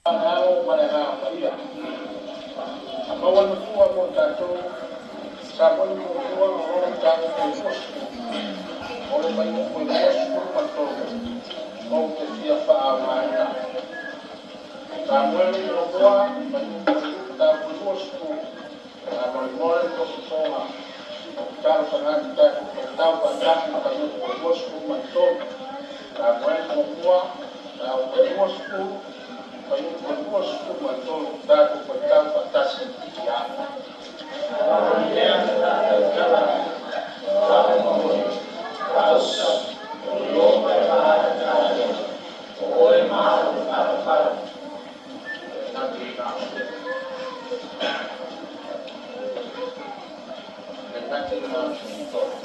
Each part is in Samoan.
Alo ma le Agaga Paia. Maua le Matua mo tatou, Samueli muamua o mataupu e 20, o le fuaiupu e 23, ou te fia faaaogaina. Samueli muamua, fuaiupu mataupu 20, faamolemole le tososoga o talosaga atu tatou faitau faatasi le fuaiupu 23. Samueli muamua, mataupu 20, fuaiupu 23, tatou faitau faatasi ia. Mea na tautala ai, faamolemole, faauta, o Ieova e vaai taua, o oe ma au e faalafala. Le nati na tolu.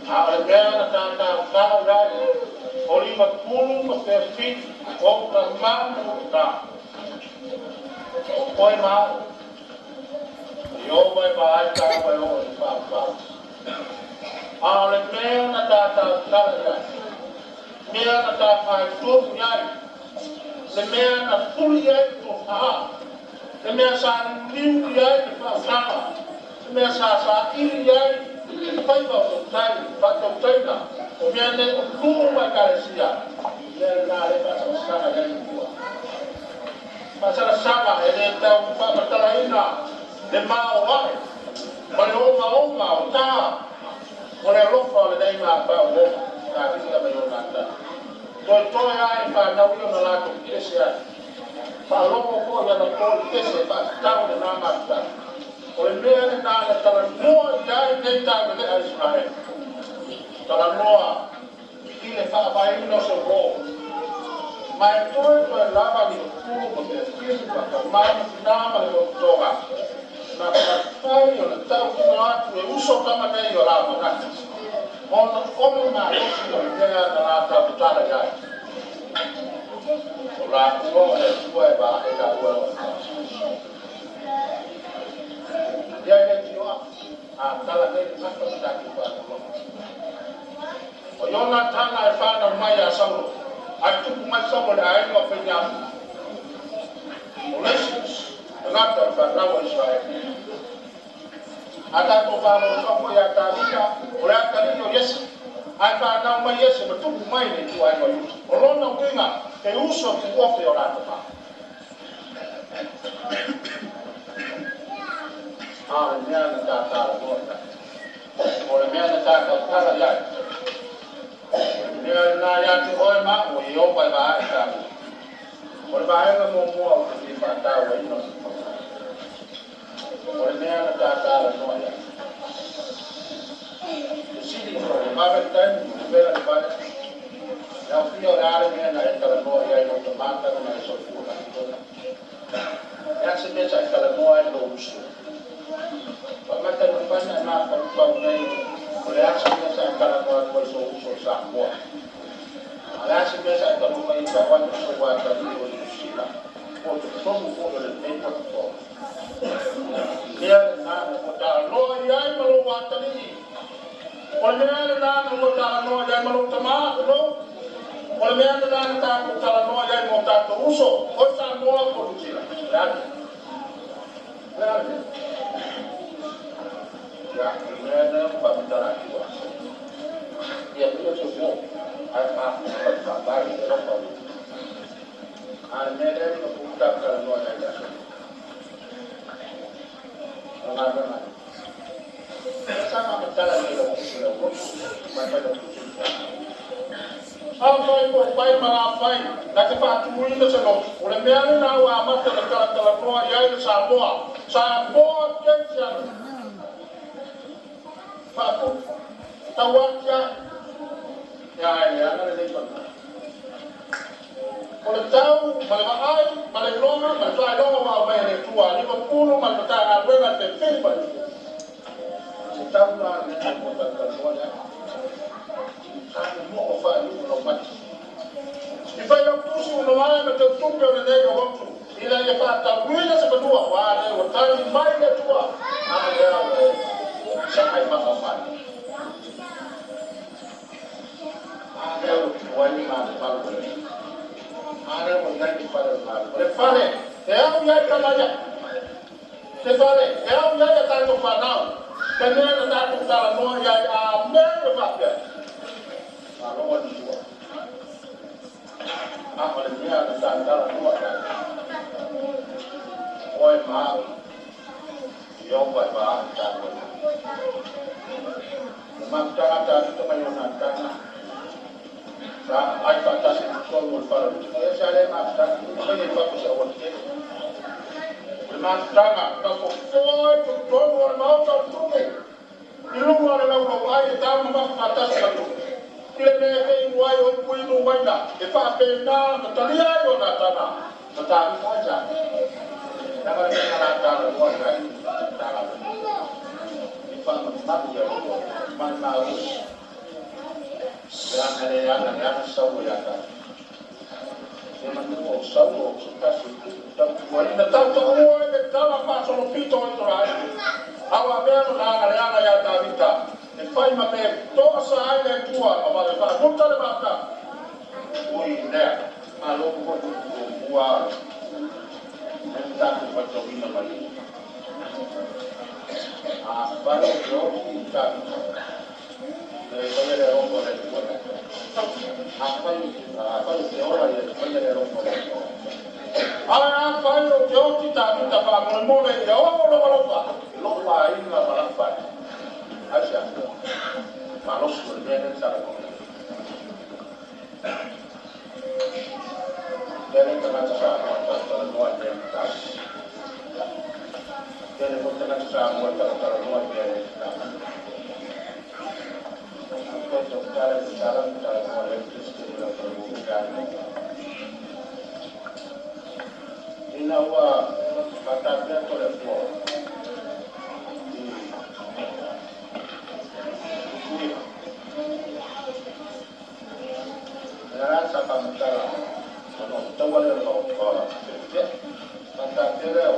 A o le mea na tatautala i ai, o 50 ma 7 o tamā ma uta. O koe ma au, Ieova e vaai taua e oo i le faavavau. A o le mea na tatautala i ai, mea na tafaetonu i ai, le mea na fuli i ai le tofa, le mea sa liuliu i ai le faautaga, le mea sa saili i ai le faiva o tautai, faatautaina, o mea nei o nuu ma ekalesia, mea lena le faasagasaga i ai le tua. Faasagasaga e le tau faamatalaina le maoae ma le ogaoga o tā o le alofa o lenei mapau Tavita ma Ionatana. Toe ae whanau i ona latou pese ai. Faalogo foi ana po i pese faatatau lena mafutaga. O le mea lena na talanoa i ai nei taulelea a Isaraele. Talanoa i le faavaeina o se uo. Ma e toe lava ni pulu ma 7 ma tamā ma tinā ma le motutoga. Na mafai ona tautino atu e uso tama nei o la manatu. Ona o le malosi o le mea na latou tala i ai. O la ua o le Atua e vaai la ua o le Ia i le tioa, a tala nei le gafa ma tatou faalogologo. O Ionatana e whanau mai a Saulo. Ai tupu mai Saulo le aiga o Peniamina. O le isi tagata o le fanau a Israele. A tatou faalogologo ia Tavita, o le atalii o Iese. Ai whanau mai Iese ma tupu mai le ituaiga o Iuta. O lona uiga, e uso tuofe o latou ma. A o le mea na tatalanoa i ai. O le mea na tatautala i ai. O le mea lena ia te oe ma au, o Ieova e vaai taua. O le vaega muamua o te fia faatauaina o se O le mea na tatalanoa i ai. Te sili o le vave le taimi, o vela le vale. E au fia o le a le mea na e talanoa i ai lo tamata na e soifua ka tona. E a se mea sa e talanoa ai lo uso. Faamata na fana e mafaufau nei, o le a se mea sa e talanoa atu ai so uso o Samoa. A le a se mea sa e taumafai e tau atu so atalii o Niu Sila, po o totonu foi o lenei pototoga. Mea lena na ua talanoa i ai ma lou atalii. O le mea lena na ua talanoa i ai ma lou tamā, tulou. O le mea lena na tatou talanoa i ai ma o tatou uso, o Samoa po o Niu Sila. O le a le mea? O le a le mea? Ia, o le mea lea ua faamatala atu ai. Ia pei o se uo, ae mafuta le faavae i le alofa o le Atua. A le mea lea na puta talanoa i ai le aso. O le galuega lea. Sa faamatala nei lau tusi lau lotu, mai fai lau tusi le Afai po o fai ma afai, na te faatumuina se lotu. O le mea lena ua amata na talatalanoa i ai le Samoa. Samoa Kerisiano. Faatupu. Tauati ai. Ia ai le ana lenei fanua. O le tau, ma le vaai, ma le iloga, ma le faailoga ua aumai e le Atua, 50 ma le Matagaluega le fefeli ma le Se tau la le mea ua talatalanoa i ai. Sa momoo faaiuga lau mati. I fai lau tusi ua mamae ma teutupe o lenei o lotu, ina ia faatauina se fanua, ua le ua tali mai le Atua, a lea ua e saai maa o mai. A lea ua tuai ma le malu o le Ale o iai le fale o le Malo. O le fale e au i ai tama ia. Le fale e au i ai a tatou fanau. Le mea na tatou talanoa i ai a mea le faapea. Maloga ni tua. A o le mea na sa talanoa i ai. Oe ma au. Ieova e vaai tatou. Le mafutaga Tavita ma Ionatana sa ai faatasi i totonu o le fale o le tino. Ia sa le mafutaga, fai ai fafo se aualatele. O le mafutaga na fofoe i totonu o le maota o le tupu i luga o le laulauai e taumamafa faatasi ma tupu. I le mea e feinu ai o ipu inu uaina, e faapena ona talia ai Ionatana ma Tavita. Aisea? Leaga le mea na la talanoa i ai Matagaluega i faamalumalu ia loa maimau le aga le aga le aga Saulo ia Tavita. Se manu o Saulo o se tasi o tupu tautuaina tautaua i le tala faasolopito o Isaraelu. A ua avea lona aga leaga ia Tavita e fai ma mea e toasa ai le Atua ma vave faamuta le mafutaga. Ui i lea, malo foi upu muamua lea na tatou faitauina mai ai. Afai o te oti i Tavita, e faia le alofa o le Atua ia te oe. Afai o te ola ia, e faia le alofa o le Atua. Ae afai o te oti Tavita, faamolemole ia oo lou alofa i lou aiga ma lau fanau. Aisea? Malosi o le mea lea na talanoa ai. Tele tagata Samoa e talatalanoa i mea e tasi. Tele foi tagata Samoa e talatalanoa i mea e le tatau. Toe tautala i le tala na talanoa i ai le Peresetene o le Aufainu'u i Ina ua faatapea Toleafoa i Tutuila, lea la sa faamatala ona o le taua lea o le Maota faatapea lea o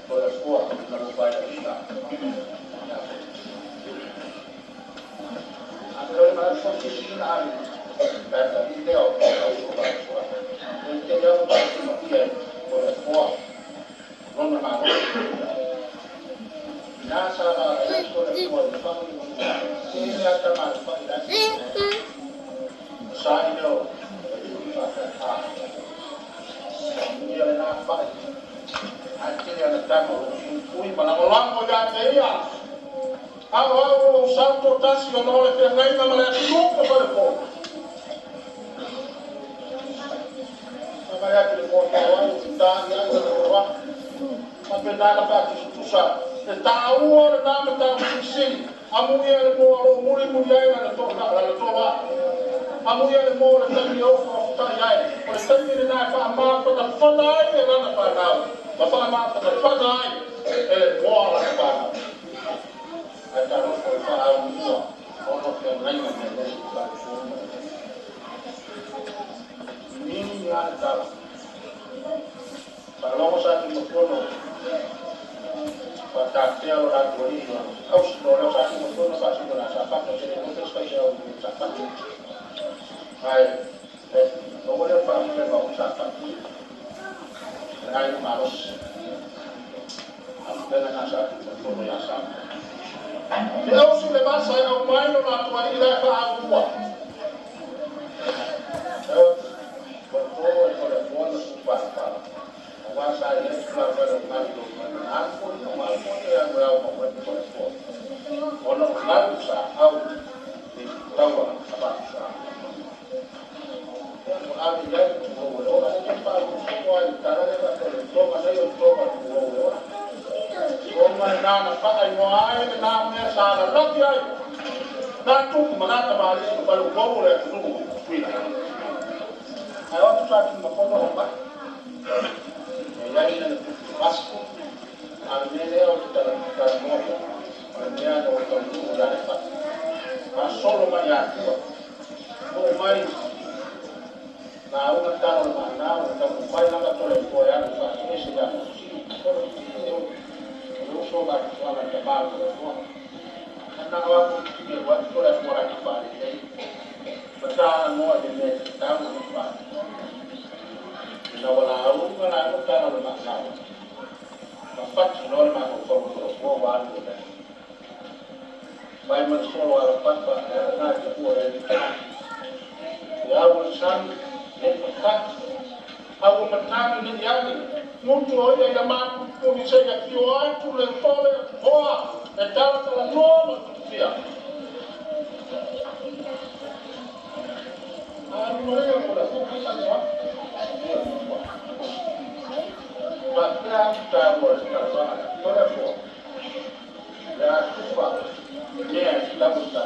Toleafoa ina ua faiaina ia Ma lagolago ia te ia. Aoao lou sautoatasi ona o le feagaiga ma le atunuu ma falepo. Vaai atu i le moa tauau i ta i ai lana oloa. Faapena ona faatusatusa le taua o lena mataupu silisili. Amuia le moa o lo o mulimuli ai lana toloa. Amuia le moa o le taimi e ofaofatai ai, o le taimi lena e faamafanafana ai e lana fanau ma faamafanafana ai e le moa lana fanau. Ae talofa i faaaunia ona o feagaiga mea lea i falepo ma le Nini lava le tala. Faalogo sa Timofono faatafea lo latou alii o ausi loa lea sa Timofono faasino na Sapata te le iloa pe faisea o Sapata. Ae maua lea faafeaga o Sapata. Le aiga malosi. Faafeaga na sa Timofono ia Samoa. Te ausi le vasa e aumai lo latou alii la e faaautua. Ona o lau sa au i taua a Vaasa. Ua ave i ai le tulou e ola. E faaluusoo ai i le tala lea faapea le toga nei o le toga tulou e ola. Toga lena na faaigoa ai lena mea sa lalaki ai nā tupu ma nā tamalii ma faleupolu o le atunuu i Tutuila. Ae o atu sa Tuimafono o mai. E i ai lana tupu vasa. A o le mea lea ou te talanoa i ai, o le mea na ua taunuu ia Lepati. Faasolo mai ia Atua. Oo mai lauga tala o le manao na taumafai lava Toleafoa e alu faatuese ia Mosisi. Tolofiti e o le uso o Vatusoaga le tama o Toleafoa. Manao atu i alu atu Toleafoa latou faalelei. Ma talanoa i le mea e tatau ona fai. Ina wala au na la ko ta na ma na. Ma fati no ma ko ko ko ko wa lu le. Vai ma solo ala papa na te ku re ni. Ya wo san le fati. Au ma tani ni yani. Mutu o ia ma ku ni se ya ki o atu le tole hoa e tala tala no ma fia. Ah, no le ko la ku sa sa. Ba ta mo le ta sa to le fo. La kufa ne la musta.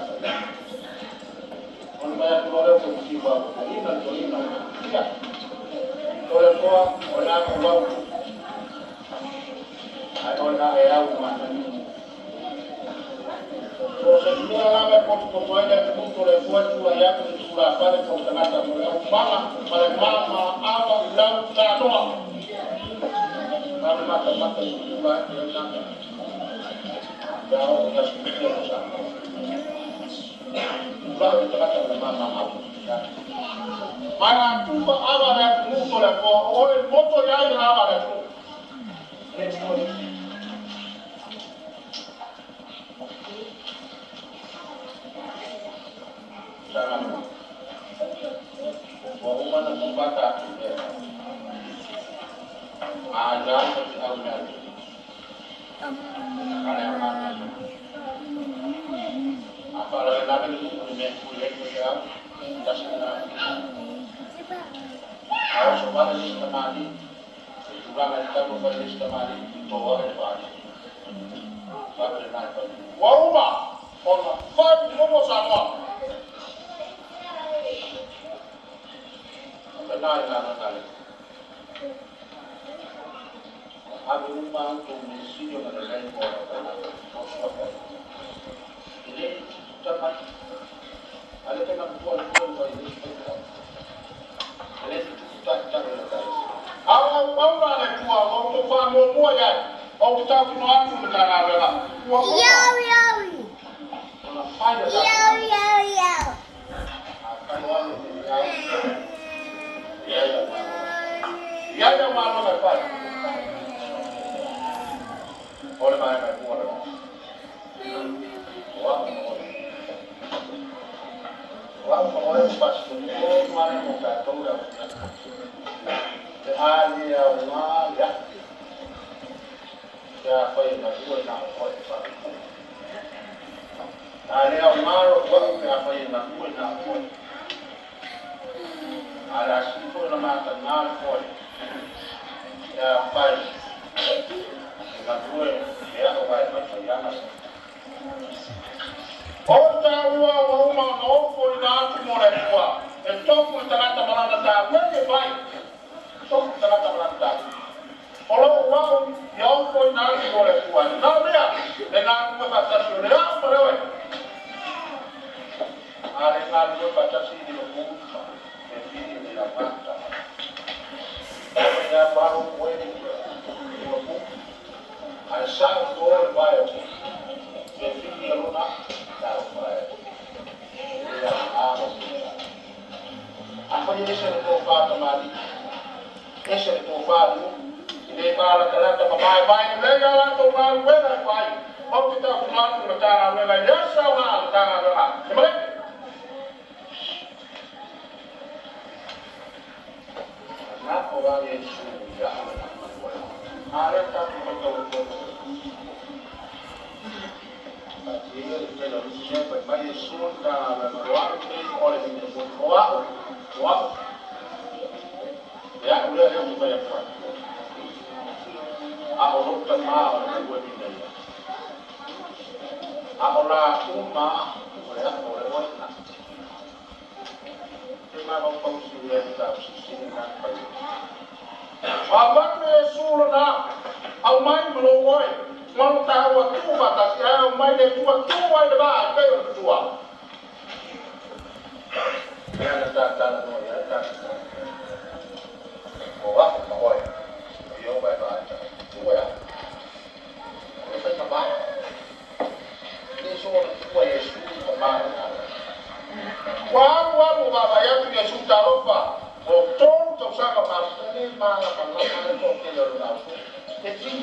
On ma ko le ko ki ba ko ina to ina. Ya. To le fo o la ko ba. Ai o la e au ma ni. So se mea lava ko ko ko ele te mutu le fua tu la ia ko tu la pare ko tangata mo le mama ma le mama ava lau ta noa. Mama mata mata tu la e na. Ya o ya su ko sa. La te tangata le mama ava. Mana tu pa ava le mutu le ko o le moto ya i ava le tu. Ua uma na kumpata atu le. A ja ko te au mea. Kare a mata. A whara le name le kuku ni mea kui e koe au. Tasi na. A o so wale lista mani. E turanga i tamu whare lista mani. I toa e whare. Whare le nai whare. Ua uma! Ona whai momo sa noa. Nai na na na. Ave uma domicílio na lei mora na nossa Ele tá mais. Ale te man tu al tu al Ele tu tá tá na tá. Au au au na le tu au to fa mo mo ya. Au ta ku no atu me ta na la. Ua Yo yo. Ona fai la. Yo yo yo. A ka no anu ya. Ya ya ya ma no me fai. Ole mai mai muora. Wa mo. Wa mo e passo mo ma mo ka to ga. Te ali a uma ya. Ya fai na tua na oi fa. Ali a uma ro wa ka fai na tua na oi. Ala si fo na mata na foi. Ya fai. Na tua ya o vai fa ya na. O ta ua o uma no fo ina atu mo le tua. E tofu i tangata malana ta mene vai. Tofu i tangata malana ta. O lo wau ia o fo ina atu mo le tua. Nā mea, e ngā kua whatasi o le au ma le oe. Ale ngā kua whatasi i le kufa. E whiri le a mata. Ua ia maro koe ni ua ku. Ai sa o tō le vai o ku. E whiri a luna. A foi ese le tō whāta mali. Ese le tō whāru. I le māla talata ma mai mai ni le ala tō mālu wena e whai. Au te tau kunatu na tāna wena i esa o ngā le tāna wena. E mai? Nā o wā Yesu ia awe na manuai. Āre tātu matau e tō. Ia le tele o nisi pai mai e sūn tā wena roa nei o le hine mo roa roa. Ia ule leo ki pai atua. A o rota mā o le ue mina ia. A o la uma o le o le oe na. Te maa mau pausi ue e tā usisini nā pai. A matu e sūla nā, au mai ma lo oe. Mano tā ua tū whatasi, au mai le tua tū ai le vā, pei o le tua. Ea na tā tāna noa ia, tā tā. O wako ma oe, o iau vai vai tā, tua ia. O le whaima vai. Le sō na tua e sū ta maa nā. Wa aru aru o vava i atu ia sū tā lopa, o tōru tau sanga mā,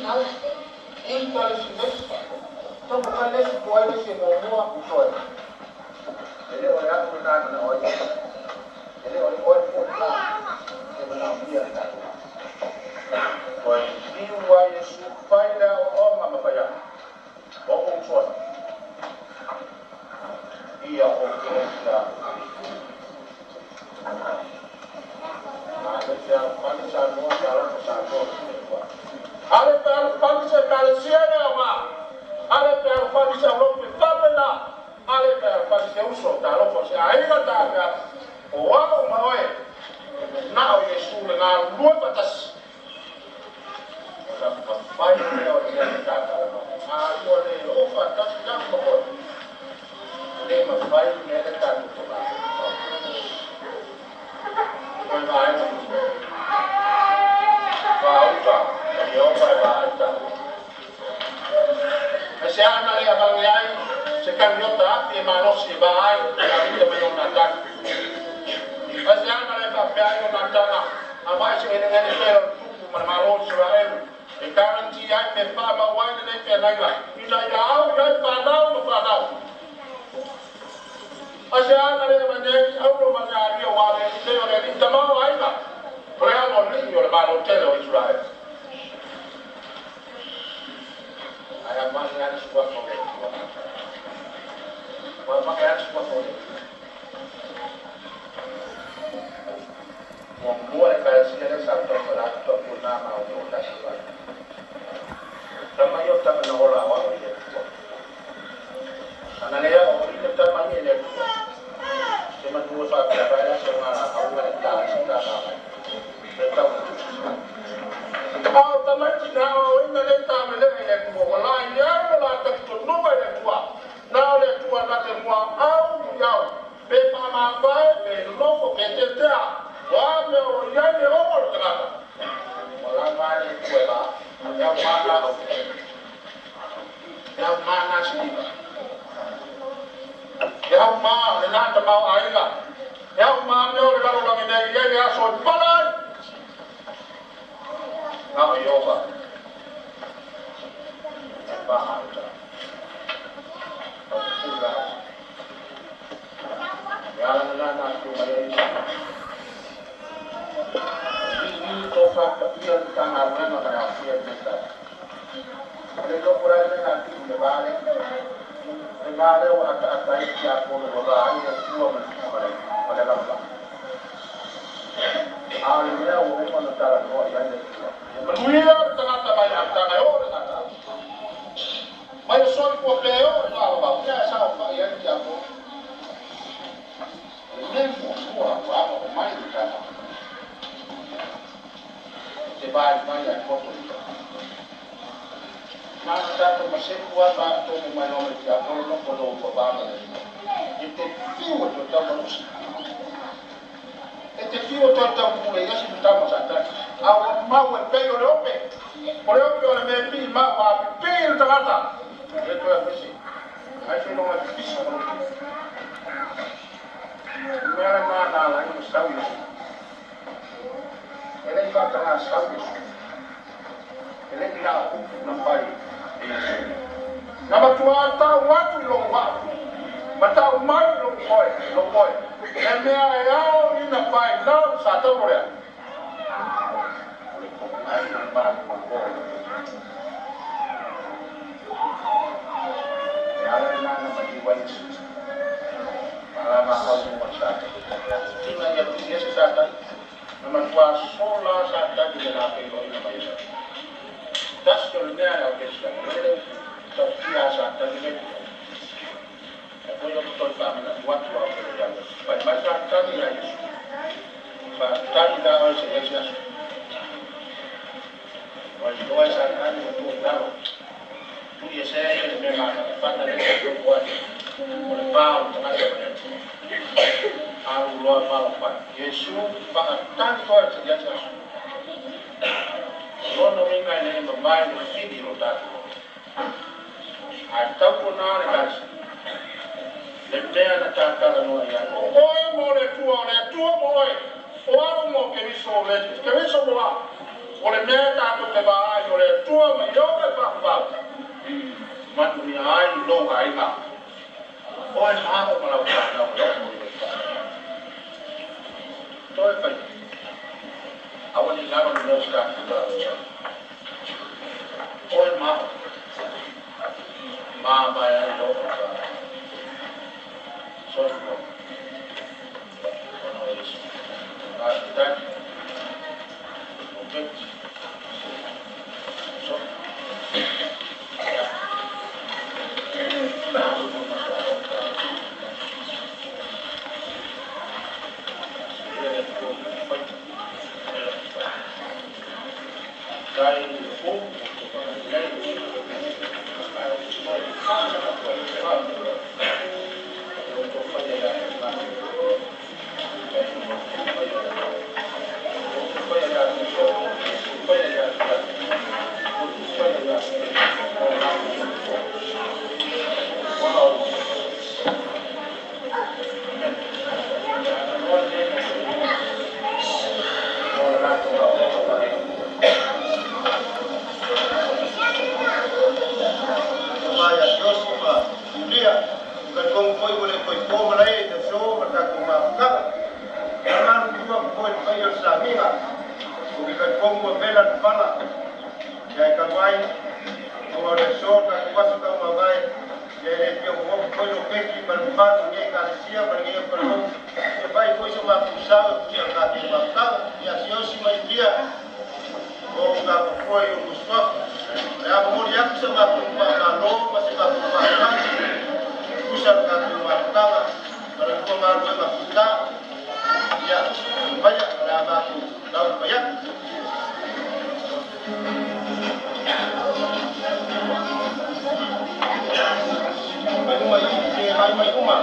Ita le si lesi. Taumafai le isi po ai le isi e muamua uso e. E le o le ato lena e manao ai. E le o le oe foi lena e manaomia e tatou. Toe liliu ai Iesu fai le aoaoga ma fai atu, O uso e, ia outou ia Ale fealofani Samoa, talofa Samoa i le Atua. Ale fealofani se Ekalesia e le aoga. Ale fealofani se aulotu e faapena. Ale fealofani se uso, talofa se aiga tafeafe. O au ma oe, e manao Iesu le galulue faatasi. Ona mafai lea o le mea na tatalanoa. Galua le oo faatasi au ma oe. E le mafai le mea lea tatou te mafaufau. Toe vaega mulimuli. Faauta o Ieova e vaai tatou. Aisea na le avage ai se kariota afi e malosi e va ai Tavita ma Ionatana? Aisea na le faapea ai Ionatana, Avai se ngenegene pea o le tupu ma le Malo o Isaraelu e guarantee ai pe faamau ai lenei feagaiga ina ia au i ai fanau ma fanau? Aisea na le avane ai ni auro ma ni alia ua le alii nei o le alii tama o aiga o le aloalii o le Malo tele o Isaraelu? Ae avane lava le suafa o le Atua. Ua avane lava le suafa o le Atua. Muamua le Ekalesia lea sa tautala atu tautuana ma o tasi vai. Tama ia o tama na ola aoao i le Atua. Ana le aoaoina tama ia i le Atua. Se manu e faapea vai la se oga auga le ta ai se ta vaai. Le tau na tusi se ai. A o tamaiti na aoaoina le tamelea i le Atua, ua la i ai lo la talitonuga i le Atua. Na o le Atua na te muaau i au, pe faamavae, pe nonofo, pe tetea, o a mea o lo o i ai le ola o le tagata. Ua lava ai le Atua e va, e aumā nā au, e aumā nā siliva, e aumā lenā tamaoaiga, e aumā mea o le lalolagi nei i ai le aso e pala ai. Na o Ieova e va ai. E ala lena na afio mai ai Iesu. I i tofa paia le Matagaluega ma le aofia i lenei taeao. O le iloa po o le a le mea na tuu i le va lea. O le va lea ua ataata ai le tiapolo ua va ai le Atua ma le ma le lalolagi. A o le mea ua uma ona talanoa i ai le Atua. Ia manuia le tagata mai le amataga e oo i le gataaga. Mai le soifua pea e oo i le faavavau, ia e saofai ai le tiapolo. O le mea muamua ua agaogo mai le Matagaluega, e te vaivai ae poto i tua. Na ona tatou masepu lava ma tomu mai loa ma le tiapolo nofo loa ua va ma le Atua. E te fiu e toe taumalusi. E te fiu e toe taupule i asi matau ma Satani, a ua mau e pei o le ope. O le ope o le mea e pii mau a pipii le tagata. E le toe afese. Ai seiloga e pipisi ma lou tino. O le mea lena na ala ai ona sau Iesu. E le i faatagā sau Iesu. E le i na o upu na fai e Iesu. Na matua tau atu i lou vaa, ma tau mai i lou oe, lou oe, le mea e ao ina fai lau sa tau lea. O le tomai o le malolo o le Atua. E ala lena na maliu ai Iesu. Malama au ma Satani. Ina ia pili ese Satani, na matua sola Satani i le la feiloaiga ma Iesu. Tasi o le mea e au Kerisiano, e le upu tautia a Satani le Atua. E foi o te toe faamanatu atu au Kerisiano, fai mai Satani ia Iesu, Faatali la oe se i ai se aso. Ua iloa e Satani ua tuu i lalo. Tui ese ai ia le mea mafanafana lea sa tofu ai, o le va o le tagata ma le Atua. Alu loa ma fai, Iesu, faatali oe se i ai se aso. O lona uiga e le mamae le fili o lo tatou loto. Ae tautuana le Ekalesia, le mea na ta talanoa i ai, o oe mo le Atua, o le Atua mo oe, o au mo Keriso, o le Keriso mo au. O le mea tatou te vaai o le Atua ma i ona faavavau. Manuia ai lou aiga. Oe ma au ma lau fanau e oo i le faavavau. Toe fai. Aua ne i galo le mea o se tatou vaai. Oe ma au. Mamae ai lou faavavau. Soifua. Ona o Iesu. Faafetai. O peti. So. Mai ia Iosi ma Iulia, talitonu foi ua le toe po malae i le aso ma le tatou mafutaga. E maliliu atu foi i le paia o le Samiga, ou te talitonu ua vela le pala, ia e talu ai ona o le aso le tatou aso taumavae, ia e le fia ofoofi foi lo keiki ma le mamalu o lenei Ekalesia ma lenei aufalenou, ia fai foi so matou sao e tusa o le tatou mafutaga. Ia Siaosi ma Iulia, o tapafua i outou suafa. O le a momoli atu sa matou faamalo ma se matou faafetai e tusa o le tatou mafutaga ma le lua galuega fita. Ia, maia, o le a matou taumafai atu. Mai uma i, se mai mai uma.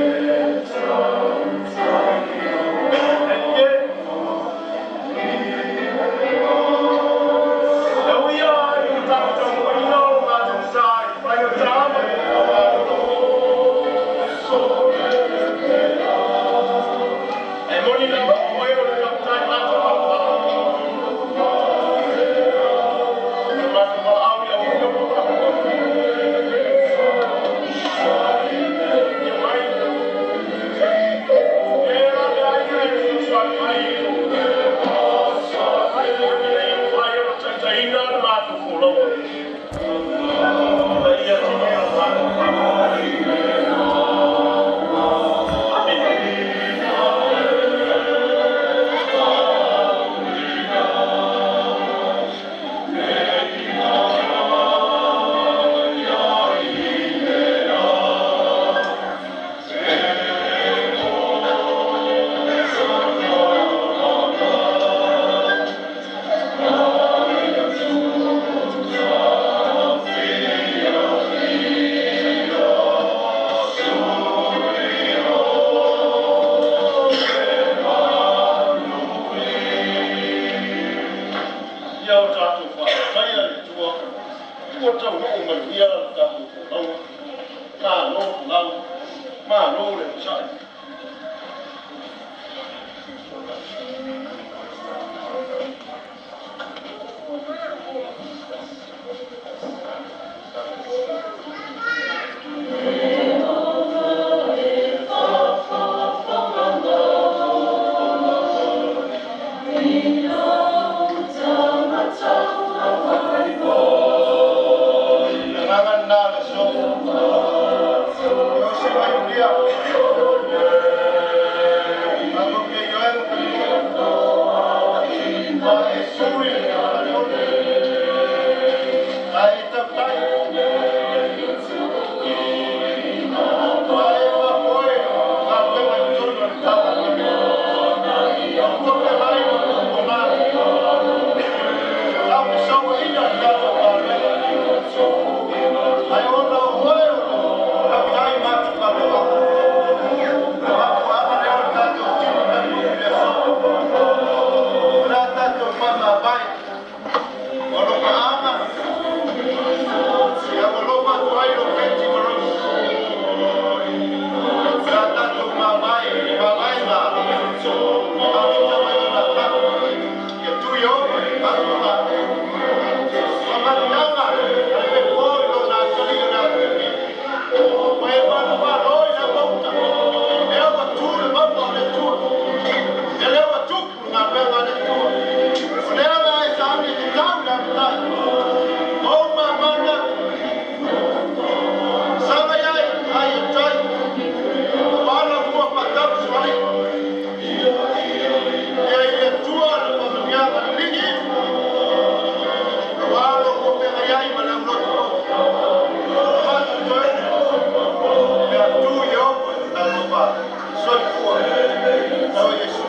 Yes. Malo le onosai. Agaga lena o le aso. Iosefa Iulia. Matou te ioe ma talitonu. Ua e sui le Paleone. A e tautai. Ua e faafoe galuega i totonu o le Matagaluega. Ua feagai ma puapuaga. Lau te sauaina le tatou galuega. Ae ona o oe o lo o tautai ma atupaloa. O le mafuaaga lea o le tatou tino taunuu i le aso. O le a tatou faamavae. O alofaaga, ia ua alofa atu ai lo Keti ma Rose. O le a tatou mavae, mavae ma amita mai ona tau. Ia tui o atu ma. Faamanuiaga a le fepo i lona atalii o le atuini. Ua e manuvalo i le mauta. Lea ua tu le mauga o le Atua. Ia lea ua tupu le galuega a le Atua. O lea la e sauni e te tau le amatai. O mamana, saga iai, ai e tai. Ua ua faatau suai. Ia i le Atua le faamanuiaga liligi. Ua lo ua pegai ai ma le aulotu. Fatu toe. Le atu i o tatou va. Soifua. So Iesu.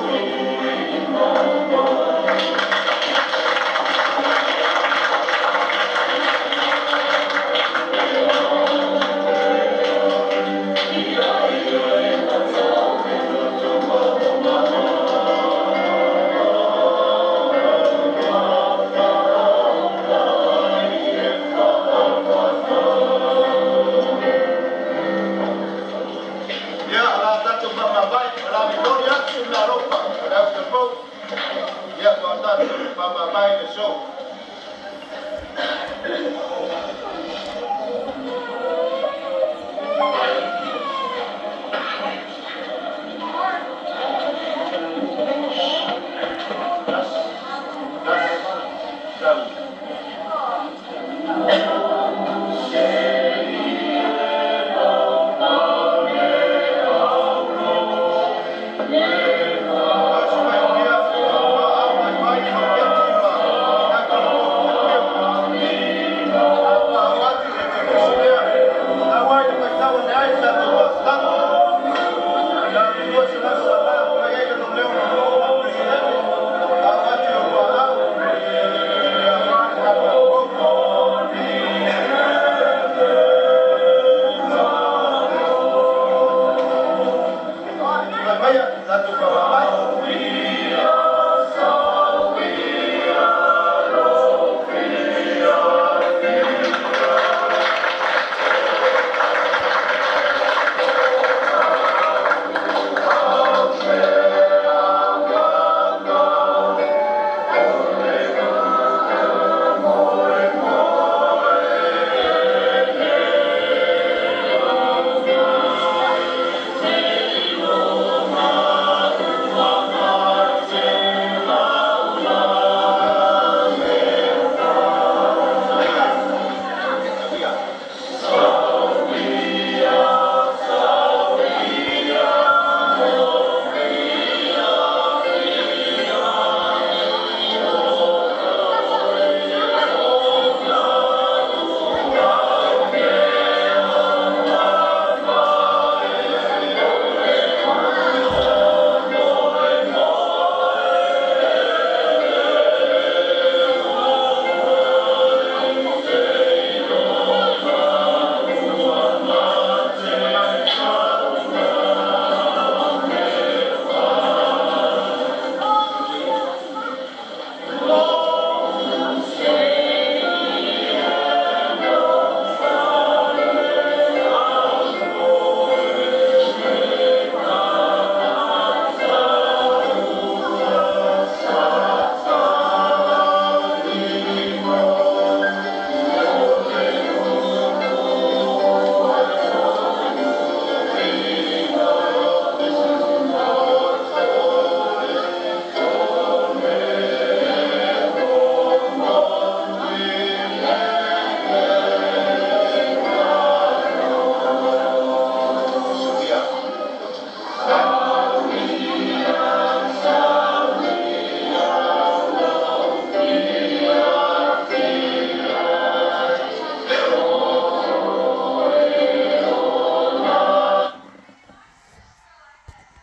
Ia, o la tatou faamavae, o la momoli atu le alofa o le au taupou. Ia, ma o tatou faamavae i le aso.